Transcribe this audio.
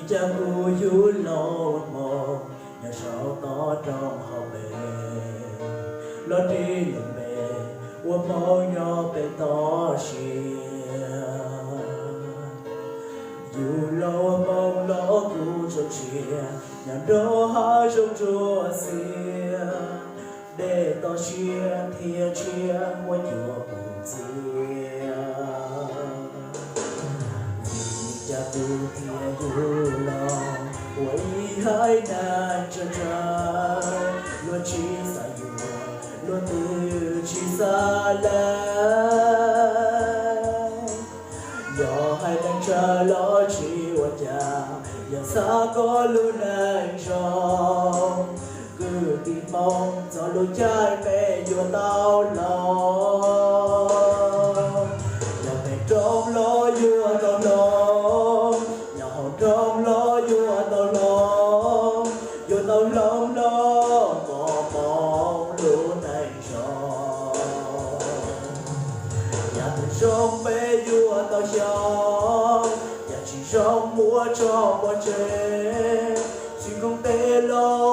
Cas kuv yug los ua hmoov nyob saum toj roob hauv pes, los ris lus me ua hmoov nyob pem toj siab. Yug los ua hmoov los kuv tsuas ntsia nyob nrog hav zoov tsuas xiab, dej toj siab thiab tshiab muab cua puv txias. Vim li cas kuv thiaj yug los ua ib haiv neeg tsawg tsawg, luag tsis xav yuav, luag twb tsis xav lav. Yog haiv neeg tsawg los tsis ua cas, yog xav kom lub neej zoo, kwv tij Hmoob txog lub caij peb yuav tau hloov. Yog pem roob los yuav tau hloov, yog hauv roob los yuav tau hloov, yuav tau hloov los kom pom lub neej zoo. Yam twg zoo peb yuav tau xyaum, yam tsis zoo muab tso pov tseg, tsis koom tes los